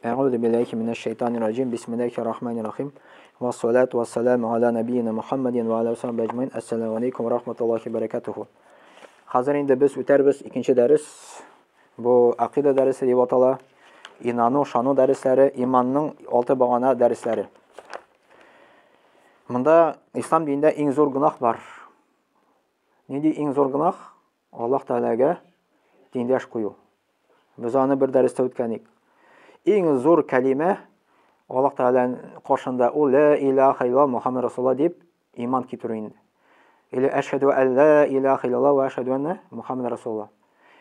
Әгъузу биллахи минәш шайтанир раҗим. Бисмиллахир рахманир рахим. Вассалату вассаламу аля набийина Мухаммадин ва аля сахби әҗмәин. Ассаламу алейкум ва рахматуллахи ва баракатуху. Хәзер инде без үтәрбез икенче дәрес. Бу акида дәресе дип атала. Инану, шану дәресләре, иманның алты багана дәресләре. Монда ислам динендә иң зур гөнаһ бар. Нинди иң зур гөнаһ? Аллаһ Тәгаләгә тиңдәш кую. Без аны бер дәрестә үткән идек. Иң зур кәлимә Аллаһ Тәгаләнең каршында ул ла илаһа илла Мухаммад Расулулла дип иман китерү инде. Или әшһәдү ан ла илаһа иллаллаһ ва әшһәдү анна Мухаммад Расулулла.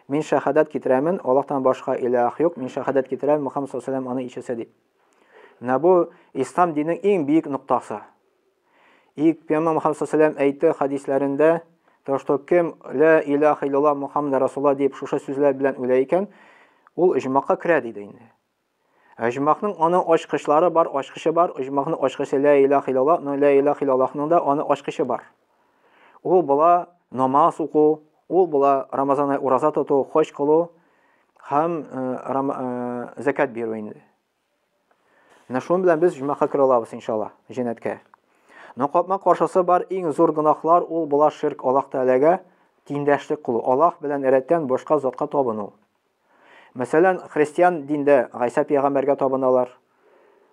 Мин шәһадәт китерәмен, Аллаһтан башка илаһ юк, мин шәһадәт китерәм, Мухаммад саллаллаһу алейһи ва сәлләм аны илчесе дип. Менә бу ислам диненең иң бөек ноктасы. И Пәйгамбәр Мухаммад саллаллаху әйтте хадисләрендә, то что кем ла илаха иллаллах Мухаммад Расулуллах дип шушы сүзләр белән үлә икән, ул оҗмахка керә диде инде. Оҗмахның аны ачкычлары бар, ачкычы бар, оҗмахның ачкычы ла илаха иллаллах, но ла илаха иллаллахның да аны ачкычы бар. Ул була намаз уку, ул була Рамазан ай ураза тоту, хаҗ кылу һәм э, э, зәкят бирү инде. Менә шуның белән без җомака керә алабыз, иншалла, җәннәткә. Но капма каршысы бар иң зур гөнаһлар ул була ширк Аллаһ Тәгаләгә тиңдәшлек кылу, Аллаһ белән рәттән башка затка табыну. Мәсәлән, христиан диндә Гайсә пәйгамбәргә табыналар.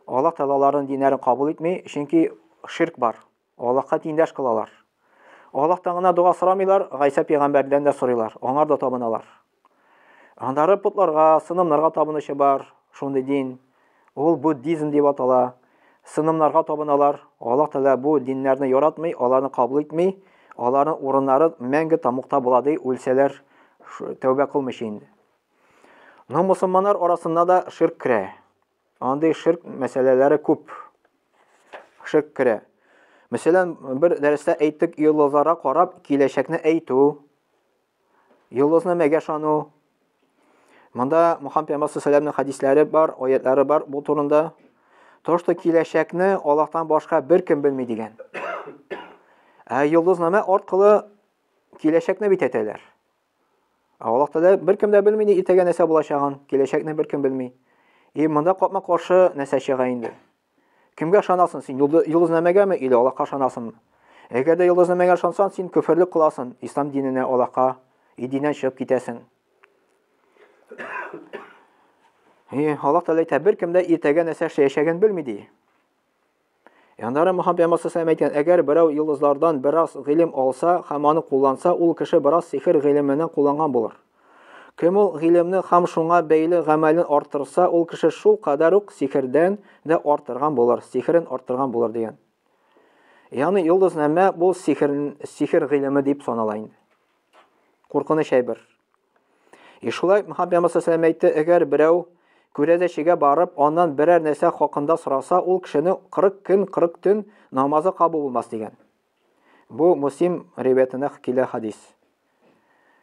Аллаһ Тәгалә аларның диннәрен кабул итми, чөнки ширк бар. Аллаһка тиңдәш кылалар. Аллаһтан гына дога сорамыйлар, Гайсә пәйгамбәрдән дә сорыйлар, аңар да табыналар. Аннары потларга, сынымнарга табынучы бар, шундый дин. Ул буддизм дип атала. Сынымнарга табыналар. Аллаһ Тәгалә бу диннәрне яратмый, аларны кабул итми. Аларның урыннары мәңге тамукта була ди, үлсәләр, тәүбә кылмыйча инде. Но мусульманнар арасында да ширк керә. Андый ширк мәсьәләләре күп. Ширк керә. Мәсәлән, бер дәрестә әйттек, йолдызларга карап киләчәкне әйтү, йолдызнамәгә ышану. Монда Мухаммад пәйгамбәр саллаллаху хәдисләре бар, аятлары бар бу турында. То, что киләчәкне Аллаһтан башка беркем белми дигән. Ә йолдызнамә аркылы киләчәкне бит әйтәләр. Ә Аллаһ Тәгалә беркем дә белми ни иртәгә нәрсә булачагын, киләчәкне беркем белми. И монда капма-каршы нәрсә чыга инде. Кемгә ышанасың син? Йолдызнамәгәме или Аллаһка ышанасыңмы? Әгәр дә йолдызнамәгә ышансаң, син көферлек кыласың, ислам диненә, Аллаһка, и диннән чыгып китәсең. И Аллаһ Тәгалә әйтә, беркем дә иртәгә нәрсә эшләячәген белми ди. Аннары Мөхәммәд пәйгамбәр саллаллаху әйткән, әгәр берәү йолдызлардан бераз гыйлем алса һәм аны кулланса, ул кеше бераз сихер гыйлеменнән кулланган булыр. Кем ул гыйлемне һәм шуңа бәйле гамәлен арттырса, ул кеше шул кадәр үк сихердән дә арттырган булыр, сихерен арттырган булыр дигән. Ягъни йолдызнамә бу сихер, сихер гыйлеме дип санала инде. Куркыныч әйбер. И шулай Мөхәммәд пәйгамбәр саллаллаху әйтте, әгәр берәү күрәзәчегә барып, аннан берәр нәрсә хакында сораса, ул кешене 40 көн, 40 төн намазы кабул булмас дигән. Бу Муслим риваятендә килә хадис.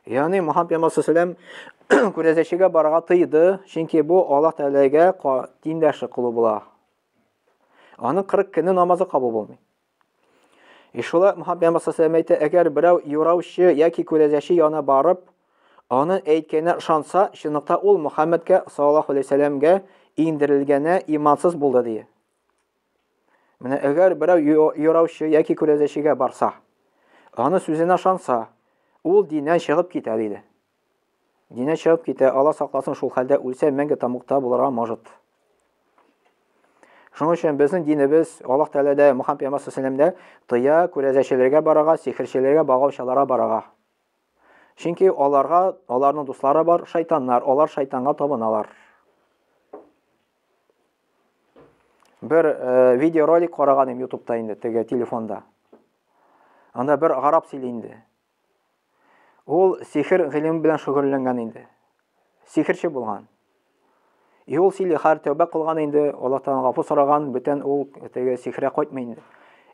Ягъни Мөхәммәд пәйгамбәр саллаллаху күрәзәчегә барырга тыйды, чөнки бу Аллаһ Тәгаләгә тиңдәшлек кылу була. Аның 40 көне намазы кабул булмый. И шулай Мөхәммәд пәйгамбәр саллаллаху әйтә, әгәр берәү юраучы яки күрәзәче янына барып, аны әйткәненә ышанса, чынлыкта ул Мөхәммәдкә саллаллаху алейһи вәсәлләмгә иңдерелгәнә имансыз булды ди. Менә әгәр берәү юраучы яки күрәзәчегә барса, аны сүзенә ышанса, ул диннән чыгып китә диде. Диннән чыгып китә, Алла сакласын, шул хәлдә үлсә, мәңге тамукта булырга может. Шуның өчен безнең динебез Аллаһ Тәгалә дә, Мөхәммәд пәйгамбәр саллаллаху дә тыя күрәзәчеләргә барырга, сихерчеләргә, багаучыларга барырга. Чөнки аларга, аларның дуслары бар, шайтаннар, алар шайтанга табыналар. Бер э, видеоролик караган идем YouTube'та инде, теге телефонда. Анда бер гарап сөйли инде. Ул сихер гыйлеме белән шөгыльләнгән инде. Сихерче булган. И ул сөйли, хәр тәүбә кылган инде, Аллаһтан гафу сораган, бүтән ул теге сихерә кайтмый инде.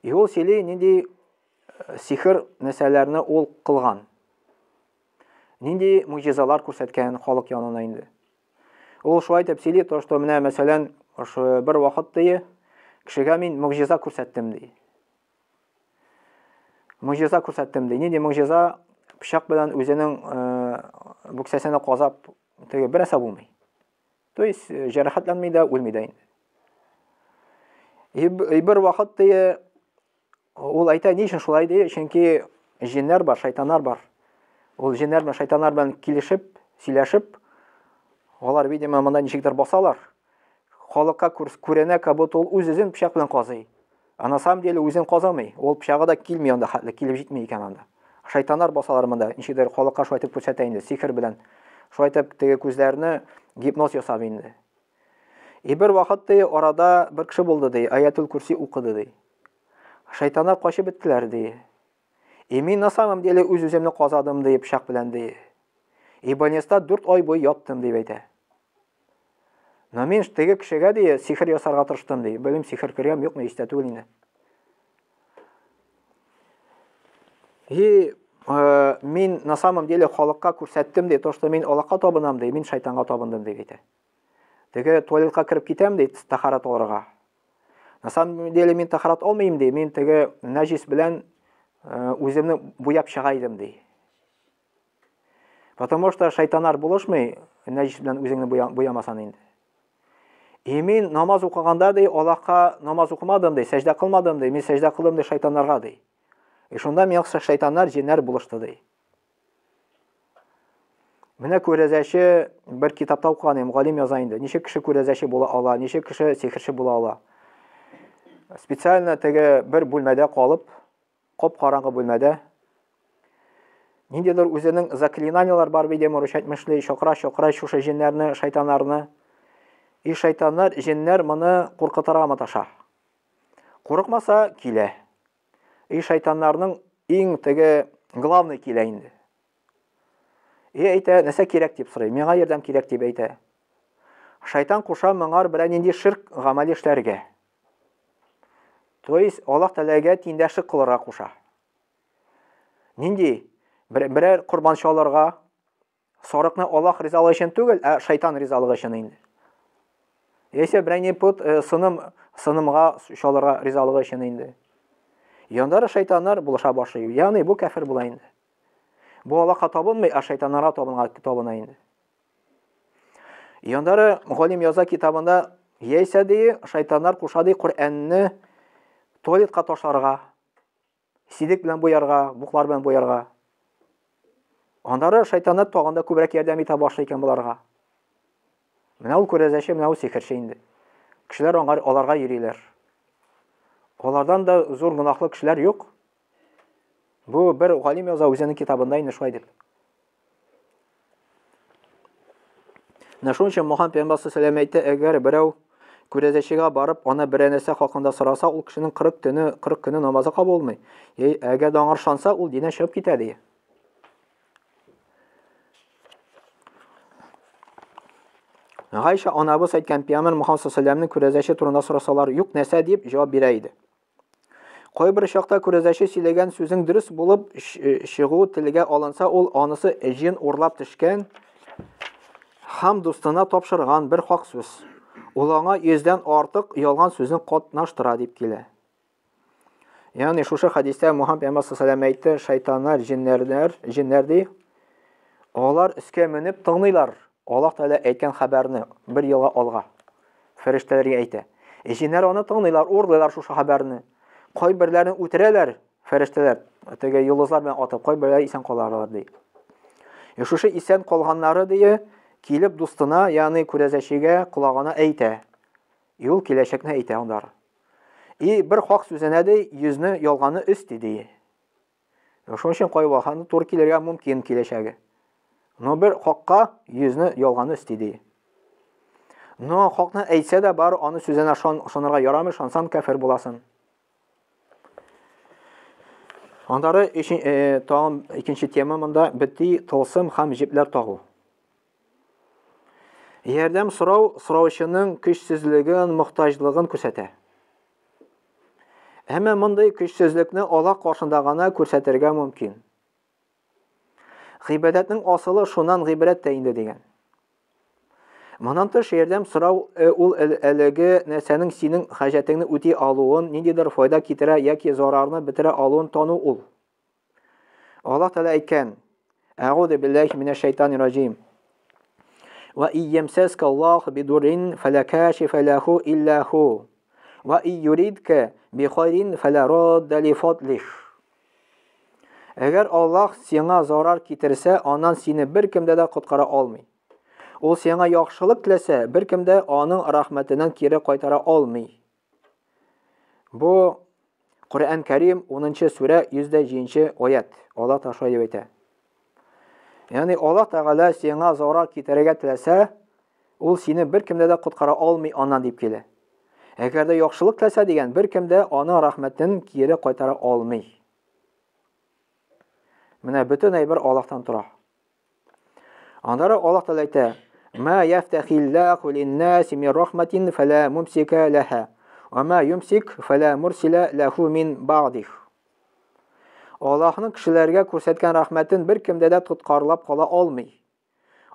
И ул сөйли, нинди э, сихер нәрсәләрне ул кылган. Нинди муҗизалар күрсәткән халык янына инде. Ул шулай итеп сөйли, то, что менә мәсәлән, ошо бер вакыт ди, кешегә мин муҗиза күрсәттем ди. Могҗиза күрсәттем ди. Нинди могҗиза? Пычак белән үзенең бүксәсенә казап, теге бер нәрсә булмый. То есть э, җәрәхәтләнми дә, үлми дә инде. И бер вакыт ди, ул әйтә, ни өчен шулай ди? Чөнки җиннәр бар, шайтаннар бар. Ул җиннәр белән шайтаннар белән килешеп, сөйләшеп, алар, видимо, монда ничектер басалар. Халыкка күренә, как будто ул үз-үзен пычак белән казый. А на самом деле үзен казамый. Ул пычагы да килми анда хәтле, килеп җитми икән анда. Шайтаннар басалар монда, ничектер халыкка шулай итеп күрсәтә инде, сихер белән. Шулай итеп теге күзләрне гипноз ясап инде. И бер вакыт ди, арада бер кеше булды ди, аятул курси укыды ди. Шайтаннар качып беттеләр ди. И мин на самом деле үз-үземне казадым ди, пычак белән ди. И больниста 4 ай буе яттым дип әйтә. Но мин теге кешегә ди, сихер ясарга тырыштым ди. Белмим, сихер кергән юкмы, истә түгел инде. И э, мин на самом деле халыкка күрсәттем ди, то, что мин Аллаһка табынам ди, мин шайтанга табындым дип әйтә. Теге туалетка кереп китәм ди, тахарат алырга. На самом деле мин тахарат алмыйм ди, мин теге нәҗис белән э, үземне буяп чыга идем ди. Потому что шайтаннар булышмый, нәҗис белән үзеңне буямасан инде. И мин намаз укыганда ди, Аллаһка намаз укымадым ди, сәҗдә кылмадым ди, мин сәҗдә кылдым ди шайтаннарга ди. И шунда миңа шайтаннар, җиннәр булышты ди. Менә күрәзәче бер китапта укыган идем, галим яза инде. Ничек кеше күрәзәче була ала, ничек кеше сихерче була ала. Специально теге бер бүлмәдә калып, Коп-караңгы бүлмәдә ниндидер үзенең заклинаниеләр бар, видимо, русча әйтмешли, чакыра-чакыра шушы җеннәрне, шайтаннарны. И шайтаннар, җеннәр моны куркытырга маташа. Курыкмаса, килә. И шайтаннарның иң теге главный килә инде. И әйтә, нәрсә кирәк дип сорый. Миңа ярдәм кирәк дип әйтә. Шайтан куша моңар берәр нинди ширк гамәл эшләргә. То есть Аллаһ Тәгаләгә тиңдәшлек кылырга куша. Нинди? Берәр корбан чалырга, сарыкны Аллаһ ризалыгы өчен түгел, ә шайтан ризалыгы өчен инде. Яисә берәр ни пот э, сыным сынымга чалырга ризалыгы өчен инде. Яндары шайтаннар булыша башлый. Ягъни бу кәфер була инде. Бу Аллаһка табынмый, ә шайтаннарга табынга табына инде. Яндары галим яза китабында яисә ди, шайтаннар куша ди Коръәнне туалетка ташларга, сидек белән буярга, буклар белән буярга. Аннары шайтаннар тагын да күбрәк ярдәм итә башлый икән боларга. Менә ул күрәзәче, менә ул сихерче инде. Кешеләр аңар аларга йөриләр. Алардан да зур гөнаһлы кешеләр юк. Бу бер галим яза үзенең китабында инде шулай дип. Менә шуның өчен Мөхәммәд пәйгамбәр саллаллаху әйтте, әгәр берәү күрәзәчегә барып, аны берәр нәрсә хакында сораса, ул кешенең 40 төне, 40 көне намазы кабул булмый. Әгәр дә аңар ышанса, ул диннән чыгып китә ди. Гайша анабыз әйткән пәйгамбәр Мөхәммәд саллаллаху алейһи күрәзәче турында сорасалар, юк нәрсә дип җавап бирә иде. Кайбер чакта күрәзәче сөйләгән сүзең дөрес булып э, чыгу телгә алынса, ул анысы җен урлап төшкән һәм дустына тапшырган бер хак сүз. Ул аңа йөздән артык ялган сүзне катнаштыра дип килә. Ягъни шушы хәдистә Мухаммад пәйгамбәр саллаллаху әйтте, шайтаннар, җеннәрләр, җеннәр ди, алар өскә менеп тыңлыйлар. Аллаһ Тәгалә әйткән хәбәрне бер елга алга фәрештәләргә әйтә. Җеннәр аны тыңлыйлар, урлыйлар шушы хәбәрне. Кайберләрен үтерәләр фәрештәләр, теге йолдызлар белән атып, кайберләре исән калалар ди. И шушы исән калганнары ди, килеп дустына, ягъни күрәзәчегә колагына әйтә. И ул киләчәкне әйтә андар. И бер хак сүзенә ди, йөзне ялганы өсти ди. Шуның өчен кайвакытны туры килергә мөмкин киләчәге. Но бер хакка йөзне ялганы өсти ди. Но хакны әйтсә дә бар, аны сүзенә ышанырга ярамый, ышансан кәфер буласың. Аннары э, тагын икенче тема монда бетти тылсым һәм җепләр тагу. Ярдәм сорау сораучының көчсезлеген, мохтаҗлыгын күрсәтә. Әмма мондый көчсезлекне Аллаһ каршында гына күрсәтергә мөмкин. Гыйбадәтнең асылы шуннан гыйбрәт тә инде дигән. Моннан тыш ярдәм сорау э, ул әлеге нәрсәнең синең хаҗәтеңне үти алуын, ниндидер файда китерә яки зарарны бетерә алуын тану ул. Аллаһ Тәгалә әйткән: Әгуду биллахи минәш шайтанир раҗим. Ва иямсәскә Аллаһу бидуррин фәлә кашифа ләху илля ху. Ва июридка би хайрин фәлә радда ли фадлих. Әгәр Аллаһ сиңа зарар китерсә, аннан сине беркем дә коткара алмый. Ул сиңа яхшылык теләсә, беркем дә аның рәхмәтеннән кире кайтара алмый. Бу Коръән Кәрим 10 сүрә 107 аят. Аллаһ Тәгалә шулай дип әйтә. Ягъни Аллаһ Тәгалә сиңа зарар китерергә теләсә, ул сине беркемдә дә коткара алмый аннан дип килә. Әгәр дә яхшылык теләсә дигән, беркем дә аның рәхмәтен кире кайтара алмый. Менә бөтен әйбер Аллаһтан тора. Аннары Аллаһ Тәгалә әйтә: "Ма яфтахиллаху линнаси мин рахматин фала мумсика лаха, ва ма юмсик фала мурсила лаху мин ба'дих." Аллаһның кешеләргә күрсәткән рәхмәтен беркемдә дә тоткарлап кала алмый.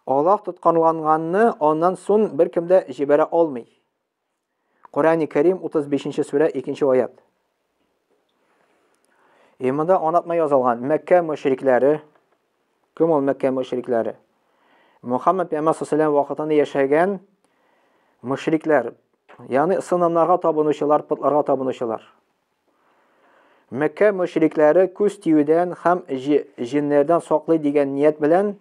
Аллаһ тоткарланганны аннан соң беркем дә җибәрә алмый. Коръәни Кәрим 35 сүрә 2 аят. И монда анатма язылган Мәккә мөшрикләре. Кем ул Мәккә мөшрикләре? Мөхәммәд пәйгамбәр саллаллаху вакытында яшәгән мөшрикләр, ягъни сынамнарга табынучылар, потларга табынучылар. Мәккә мөшрикләре күз тиюдән һәм җиннәрдән саклый дигән ният белән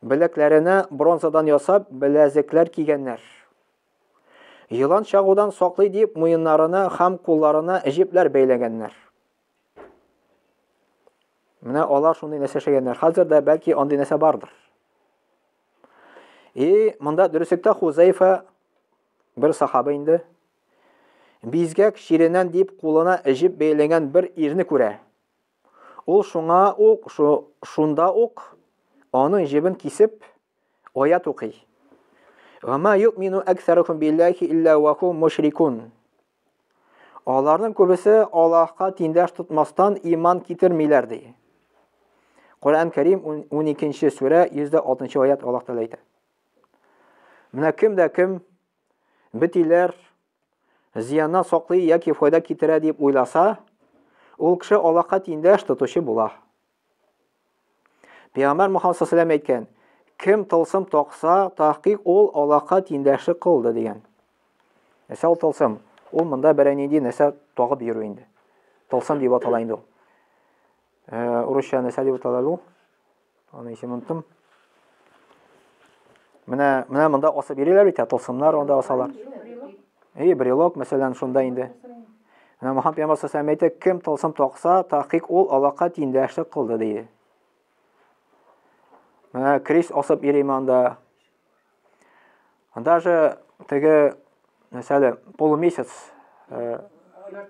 беләкләренә бронзадан ясап беләзекләр кигәннәр. Елан чагудан саклый дип, муеннарына һәм кулларына җепләр бәйләгәннәр. Менә алар шундый нәрсә эшләгәннәр. Хәзер дә бәлки андый нәрсә бардыр. И монда дөреслектә Хузайфа бер сахаба инде бизгәк чиреннән дип кулына җеп бәйләгән бер ирне күрә. Ул шуңа ук, шунда ук аның җебен кисеп, Аят укый. Ва ма юъмину әксәрухум биллахи илля ва хум мушрикун. Аларның күбесе Аллаһка тиңдәш тотмастан иман китермиләр ди. Коръән Кәрим 12 сүрә 106 аят Аллаһ Тәгалә әйтә. Менә кем дә кем бетиләр зыяннан саклый яки файда китерә дип уйласа, ул кеше Аллаһка тиңдәш тотучы була. Пәйгамбәр Мухаммад саллаллаху әйткән, кем тылсым такса, тахкик ул Аллаһка тиңдәшлек кылды дигән. Нәрсә ул тылсым? Ул монда берәр нинди нәрсә тагып йөрү инде. Тылсым дип атала инде ул. Э, урысча нәрсә дип атала ул? Аны исемен оныттым. Менә менә монда асып йөриләр бит, тылсымнар анда асалар. Эй, брелок, мәсәлән, шунда инде. Менә Мөхәммәд пәйгамбәр саллаллаху әйтә, кем тылсым такса, тахкик ул Аллаһка тиңдәшлек кылды диде. Менә крест асып йөрим анда. Даже теге нәрсәле, полумесяц, э,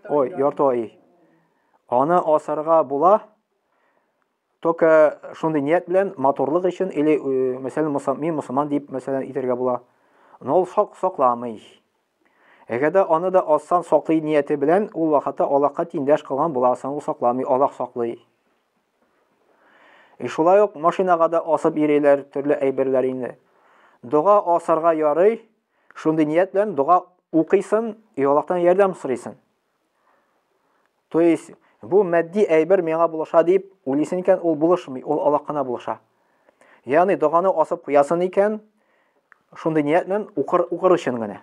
ой, ярты ай. Аны асарга була, Только шундый ният белән матурлык өчен или э, мәсәлән мин мусульман дип мәсәлән итәргә була. Но ул сак сакламый. Әгәр дә аны да ассан саклый нияте белән, ул вакытта Аллаһка тиңдәш кылган буласың, ул сакламый, Аллаһ саклый. И шулай ук машинага да асып йөриләр төрле әйберләр инде. Дога асарга ярый, шундый ният белән дога укыйсын, и Аллаһтан ярдәм сорыйсын. То есть бу матди әйбер миңа булыша дип уйлыйсың икән, ул булышмый, ул Аллаһ кына булыша. Ягъни доганы асып куясың икән, шундый ният белән укыр укыр өчен генә.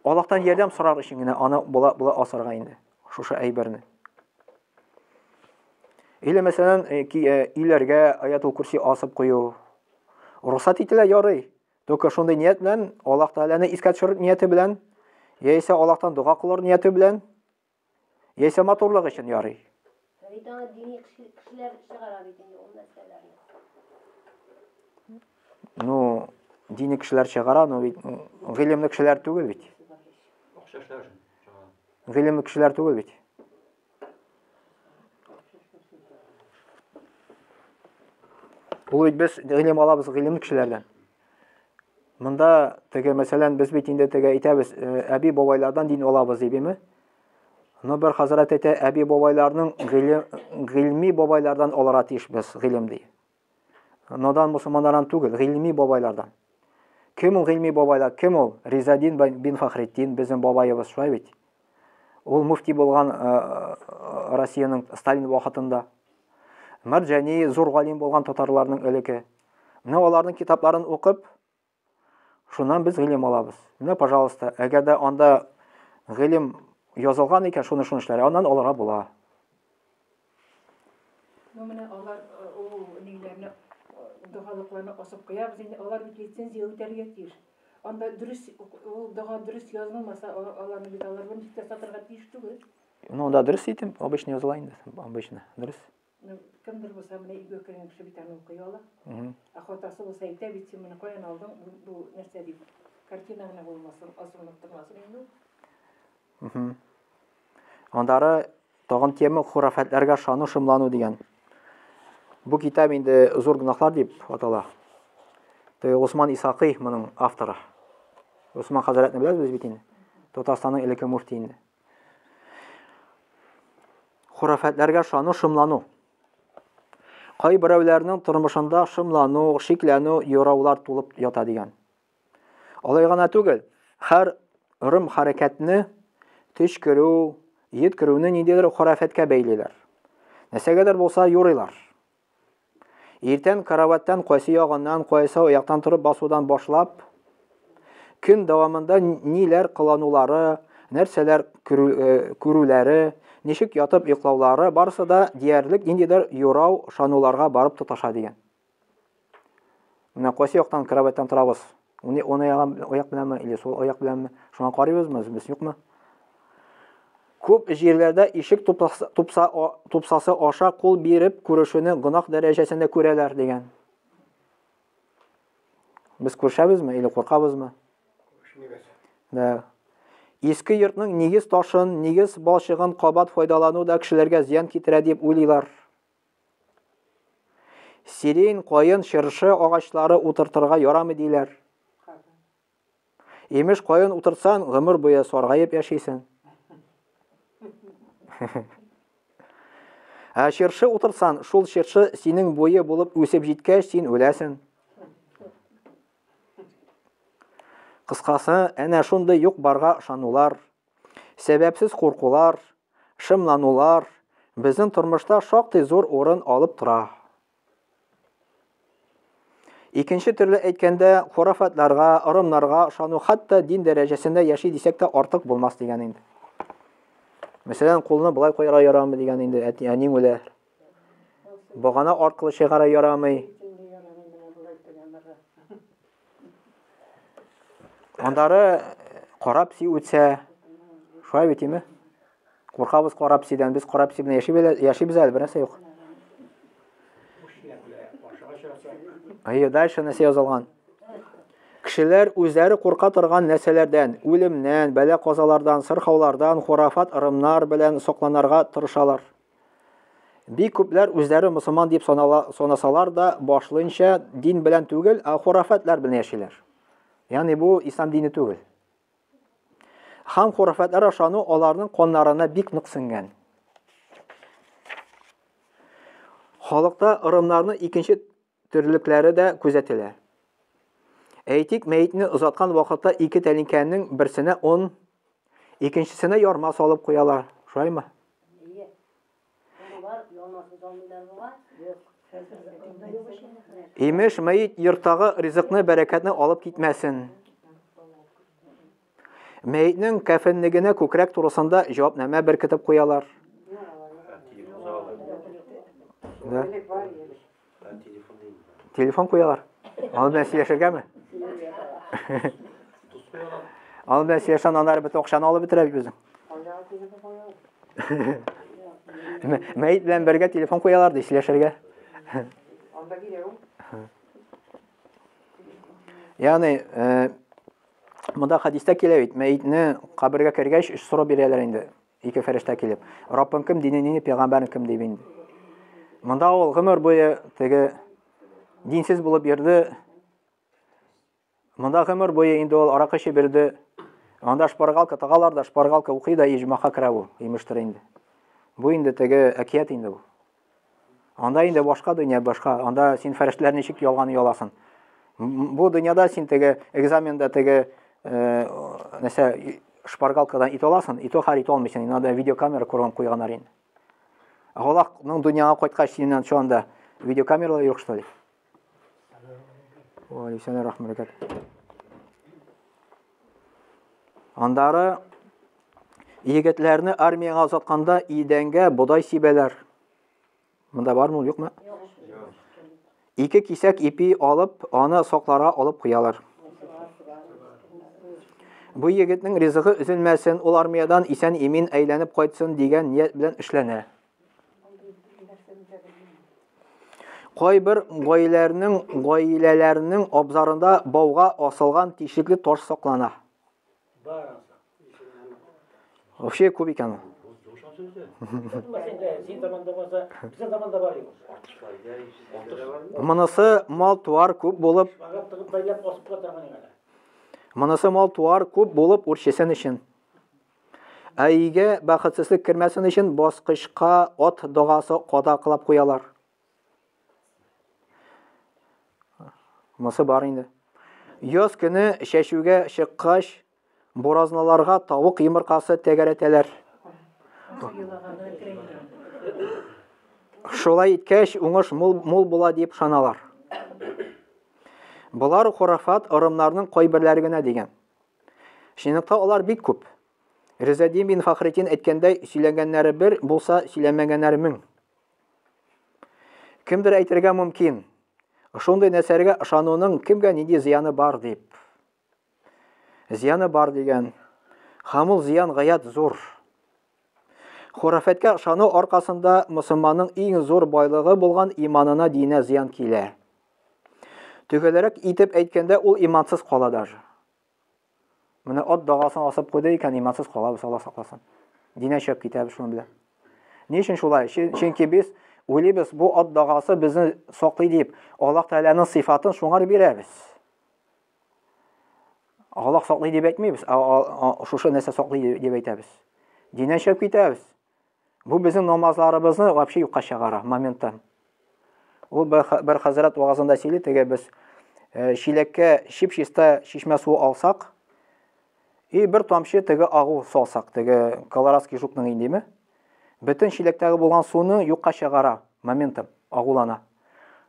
Аллаһтан ярдәм сорар өчен генә аны була була асарга инде шушы әйберне. Или мәсәлән, э, э, өйләргә аятул курси асып кую. Рөхсәт ителә, ярый. Только шундый ният белән, Аллаһ Тәгаләне искә төшерер нияте белән, яисә Аллаһтан дога кылыр нияте белән, яисә матурлык өчен ярый. Бит аны дини кешеләр чыгара бит инде ул нәрсәләрне. Ну, дини кешеләр чыгара, но бит гыйлемле кешеләр түгел бит. Акча эшләү өчен чыгара. Гыйлемле кешеләр түгел бит. Ул бит без гыйлем алабыз гыйлемле кешеләрдән. Монда теге мәсәлән без бит инде теге әйтәбез, э, әби бабайлардан дин алабыз дибеме? Но бер хәзрәт әйтә, әби бабайларның гыйльми бабайлардан алырга тиешбез гыйлем ди. Надан мусульманнардан түгел, гыйльми бабайлардан. Кем ул гыйльми бабайлар? Кем ул? Ризадин бин Фахретдин, безнең бабаебыз, шулай бит. Ул муфти булган э, э, Россиянең Сталин вакытында. Марджани зур галим булган татарларның элеке. Менә аларның китапларын укып, Шуннан без гыйлем алабыз. Менә, пожалуйста, әгәр дә анда гыйлем язылган икән, шуны шуны эшләр, аннан алырга була. Ну, менә алар э, ул ниләрне э, догалыкларны асып куябыз инде, алар бит лицензия үтәргә тиеш. Анда дөрес ул дога дөрес язылмаса, аларны бит алар берничек тә сатырга тиеш түгел. Ну, да, дөрес итеп, обычно языла инде, обычно, дөрес. Ну, кемдер булса, менә өйгә кергән кеше бит аны укый ала. Ә хатасы булса әйтә бит, син моны каян алдың, бу, бу нәрсә дип. Картина гына булмасын, асылынып тормасын инде ул. Аннары тагын тема хурафәтләргә ышану, шомлану дигән. Бу китап инде зур гөнаһлар дип атала. Теге Усман Исакый моның авторы. Усман хәзрәтне беләсез бит инде. Татарстанның элекке муфти инде. Хурафәтләргә ышану, шомлану. Кайберәүләрнең тормышында шомлану, шикләнү, юраулар тулып ята дигән. Алай гына түгел, һәр ырым хәрәкәтне төчкерү, йөткерүне ниндидер хурафәткә бәйлиләр. Нәрсәгәдер булса юрыйлар. Иртән караваттан кайсы ягыннан, кайсы аяктан торып басудан башлап, көн дәвамында ниләр кыланулары, нәрсәләр э, күрүләре, ничек ятып йоклаулары, барысы да диярлек ниндидер юрау, ышануларга барып тоташа дигән. Менә кайсы яктан кроватьтан торабыз? Уны уны аяк беләнме или сул аяк беләнме? Шуңа карыйбызмы, без юкмы? Күп җирләрдә ишек тупса, тупса, тупсасы аша кул биреп күрешүне гөнаһ дәрәҗәсендә күрәләр дигән. Без күрешәбезме или куркабызмы? Күрешмибез. Да. Иске йортның нигез ташын, нигез балчыгын кабат файдалану да кешеләргә зыян китерә дип уйлыйлар. Сирень, каен, чыршы агачлары утыртырга ярамый диләр. Имеш, каен утыртсаң, гомер буе саргаеп яшисең. Ә чыршы утыртсаң, шул чыршы синең буе булып үсеп җиткәч, син үләсең. Кыскасы, әнә шундый юк-барга ышанулар, сәбәпсез куркулар, шымланулар безнең тормышта шактый зур урын алып тора. Икенче төрле әйткәндә, хорафатларга, ырымнарга ышану хәтта дин дәрәҗәсендә яши дисәк тә артык булмас дигән инде. Мәсәлән, кулны болай куярга ярамый дигән инде, әти, әниң үлә. Багана аркылы чыгара ярамый. Андары карап си үтсә, шулай бит име? Куркабыз кара песидән, без кара песи белән яшибез, яшибез әле, бернәрсә юк. Әйе, дальше нәрсә язылган? Кешеләр үзләре курка торган нәрсәләрдән, үлемнән, бәла-казалардан, сырхаулардан, хурафат ырымнар белән сакланырга тырышалар. Бик күпләр үзләре мусульман дип санала, санасалар да, башлынча дин белән түгел, ә хурафатлар белән яшиләр. Ягъни бу ислам дине түгел. Һәм хурафатлар ышану аларның каннарына бик нык сеңгән. Халыкта ырымнарның икенче төрлекләре дә күзәтелә. Әйтик, мәетне озаткан вакытта ике тәлинкәнең берсенә он, икенчесенә ярма салып куялар. Шулаймы? Имеш, мәет йорттагы ризыкны, бәрәкәтне алып китмәсен. Мәетнең кәфенлегенә күкрәк турысында җавапнамә беркетеп куялар. Да. Телефон куялар. Аны белән сөйләшергәме? Аны белән сөйләшсәң, аннары бөтен акчаны алып бетерә бит безнең. Мәет белән бергә телефон куялар ди сөйләшергә. Анда кирәк ул. Ягъни, э, монда хәдистә килә бит, мәетне кабергә кергәч, өч сорау бирәләр инде. Ике фәрештә килеп, Раббың кем, дине нини, пәйгамбәрең кем дип инде. Монда ул гомер буе теге динсез булып йөрде. Монда гомер буе инде ул аракы эчеп йөрде. Анда шпаргалка тагалар да, шпаргалка укый да иҗмаха керә бу, имештер инде. Бу инде теге әкият инде бу. Анда инде башка дөнья, башка. Анда син фәрештәләр ничек ялган яласын. Бу дөньяда син теге экзаменда теге э, нәрсә шпаргалкадан ит аласың, и то хәл итә алмыйсың. Инде анда видеокамера курган куйганнар инде. Аллаһның дөньяга кайткач синнән шул анда видеокамералар юк что ли? Ва алейкум рахмат. Андары егетләрне армиягә озатканда идәнгә бодай сибәләр. Монда бармы ул, юкмы? Ике кисәк ипи алып, аны сакларга алып куялар. Бу егетнең ризыгы өзелмәсен, ул армиядән исән-имин әйләнеп кайтсын дигән ният белән эшләнә. Кайбер гаиләләрнең гаиләләрнең абзарында бауга асылган тишекле таш саклана. Вообще күп икән ул. Монысы мал-туар күп булып, Монысы мал-туар күп булып үрчесен өчен. Ә өйгә бәхетсезлек кермәсен өчен баскычка ат догасы кадаклап куялар. Монысы бар инде. Яз көне чәчүгә чыккач, буразналарга тавык йомыркасы тәгәрәтәләр. Шулай иткәч, уңыш мул, мул була дип шаналар. Болар хурафат ырымнарның кайберләре генә дигән. Чынлыкта алар бик күп. Ризадин бин Фахретдин әйткәндәй, сөйләгәннәре бер булса, сөйләмәгәннәре мең. Кемдер әйтергә мөмкин, шундый нәрсәләргә ышануның кемгә нинди зыяны бар дип. Зыяны бар дигән. Һәм ул зыян гаять зур. Хурафәткә ышану аркасында мөселманның иң зур байлыгы булган иманына динә зыян килә. Төгәлрәк итеп әйткәндә, ул имансыз кала даже. Менә ат дагасын асып куйды икән, имансыз калабыз, Алла сакласын. Динә чыгып китәбез шуның белән. Ни өчен шулай? Чөнки без уйлыйбыз, бу ат дагасы безне саклый дип, Аллаһ Тәгаләнең сыйфатын шуңар бирәбез. Аллаһ саклый дип әйтмибез, ә шушы нәрсә саклый дип әйтәбез. Динә чыгып китәбез. Бу безнең намазларыбызны вообще юкка чыгара моменттан. Ул бер, бер хәзрәт вагазында сөйли, теге без э, чиләккә чип-чиста чишмә суы алсак, и бер тамчы теге агу салсак, теге колорадский жукның индеме, бөтен чиләктәге булган суны юкка чыгара моментом, агулана.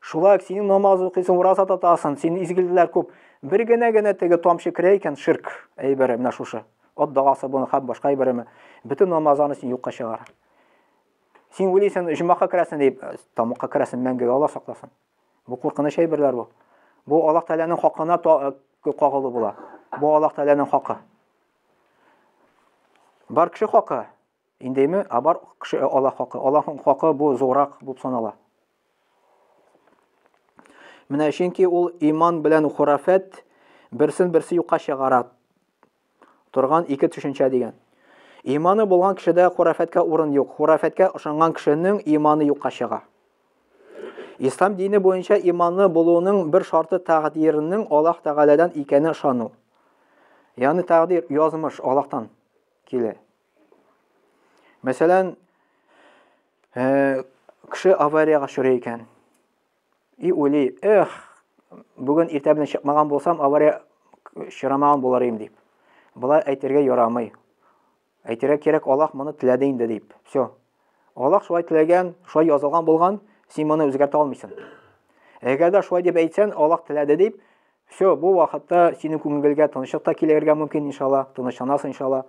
Шулай ук синең намаз укыйсың, ураза тотасың, синең изгелекләр күп. Бер генә генә теге тамчы керә икән, ширк әйбере менә шушы. Ат дагасы буны һәм башка әйбереме. Бөтен намазларны син юкка чыгара. Син уйлыйсың, җомахка керәсең дип, тамакка керәсең мәңгегә, Алла сакласын. Бу куркыныч әйберләр бу. Бу Аллаһ Тәгаләнең хакына кагылу була. Бу Аллаһ Тәгаләнең хакы. Бар кеше хакы, Индеме, а бар кеше Аллаһ хакы. Аллаһның хакы бу зуррак булып санала. Менә чөнки ул иман белән хурафәт берсен берсе юкка чыгара торган ике төшенчә дигән. Иманы булган кешедә хурафәткә урын юк. Хурафәткә ышанган кешенең иманы юкка чыга. Ислам дине буенча иманлы булуның бер шарты тәкъдирнең Аллаһ Тәгаләдән икәнен ышану. Ягъни тәкъдир, язмыш Аллаһтан килә. Мәсәлән, э, кеше авариягә очрый икән. И уйлый, эх, бүген иртә белән чыкмаган булсам, авария очрамаган булыр идем дип. Болай әйтергә ярамый. Әйтергә кирәк, Аллаһ моны теләде инде дип. Все. Аллаһ шулай теләгән, шулай язылган булган, син моны үзгәртә алмыйсың. Әгәр дә шулай дип әйтсән, Аллаһ теләде дип, Все, бу вакытта синең күңелгә тынычлык та килергә мөмкин, иншалла, тынычланасың, иншалла.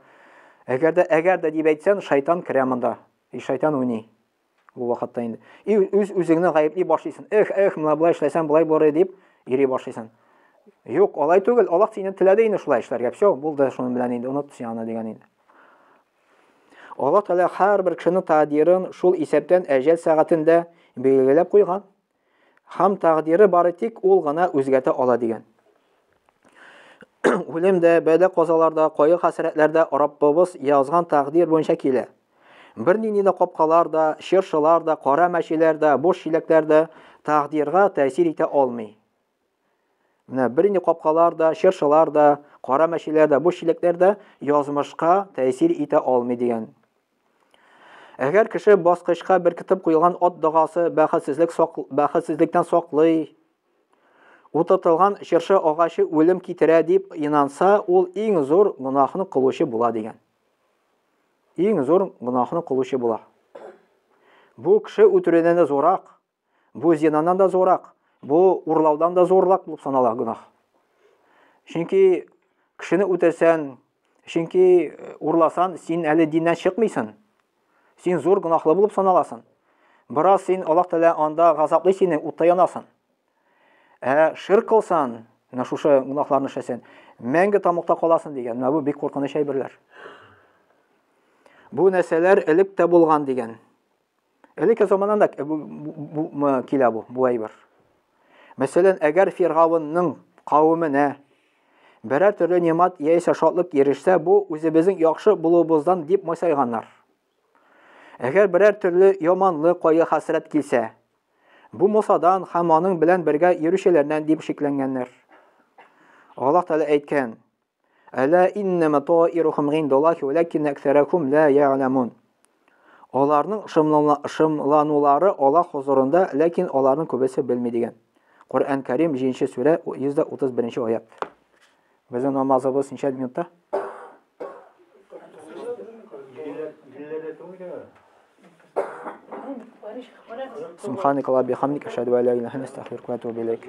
Әгәр дә, әгәр дә дип әйтсәң, шайтан керә монда. И шайтан уйный бу вакытта инде. И үз үзеңне гаепли башлыйсың. Эх, эх, менә болай эшләсәм, болай булыр дип йөри башлыйсың. Юк, алай түгел. Аллаһ сине теләде инде шулай эшләргә. Все, булды шуның белән инде, оныт син аны дигән инде. Аллаһ Тәгалә һәрбер кешенең тәкъдирен шул исәптән әҗәл сәгатендә билгеләп куйган. Һәм тәкъдире бары тик ул гына үзгәртә ала дигән. Үлем дә, бәла-казалар да, кайгы-хәсрәтләр дә Раббыбыз язган тәкъдир буенча килә. Бернинди дә капкалар да, чыршылар да, кара мәчеләр дә, буш чиләкләр дә тәкъдиргә тәэсир итә алмый. Менә бернинди капкалар да, чыршылар да, кара мәчеләр дә, буш чиләкләр дә язмышка тәэсир итә алмый дигән. Әгәр кеше баскычка беркетеп куелган ат догасы бәхетсезлек сак, бәхетсезлектән саклый, утыртылган чыршы агачы үлем китерә дип инанса, ул иң зур гөнаһны кылучы була дигән. Иң зур гөнаһны кылучы була. Бу кеше үтерүдән дә зуррак. Бу зинаннан да зуррак, бу урлаудан да зуррак булып санала гөнаһ. Чөнки кешене үтерсән, Чөнки э, урласан, син әле диннән чыкмыйсың. Син зур гөнаһлы булып саналасың. Бераз син Аллаһ Тәгалә анда газаплый сине, утта янасың. Ә ширк кылсан, менә шушы гөнаһларны эшләсәң, мәңге тамыкта каласың дигән. Менә бу бик куркыныч әйберләр. Бу нәрсәләр элек тә булган дигән. Элекке заманнан да бу, килә бу, бу әйбер. Мәсәлән, әгәр Фиргавынның кавеменә берәр төрле нимат яисә шатлык ирешсә, бу үзебезнең яхшы булуыбыздан дип масайганнар. Әгәр берәр төрле яманлык, кайгы-хәсрәт килсә, бу Мусадан һәм аның белән бергә йөрүчеләрдән дип шикләнгәннәр. Аллаһ Тәгалә әйткән: Әлә иннәмә таирухум гиндаллахи вәләкиннә әксәрәхум лә я'ламун. Аларның шымланулары Аллаһ хозурында, ләкин аларның күбесе белми дигән. Коръән Кәрим 7 сүрә 131 аят. Безнең намазыбыз ничә минутта? Субханакаллахумма бихамдика ашһаду ан ла илаһа илля анта астагфирука ва атубу илейк.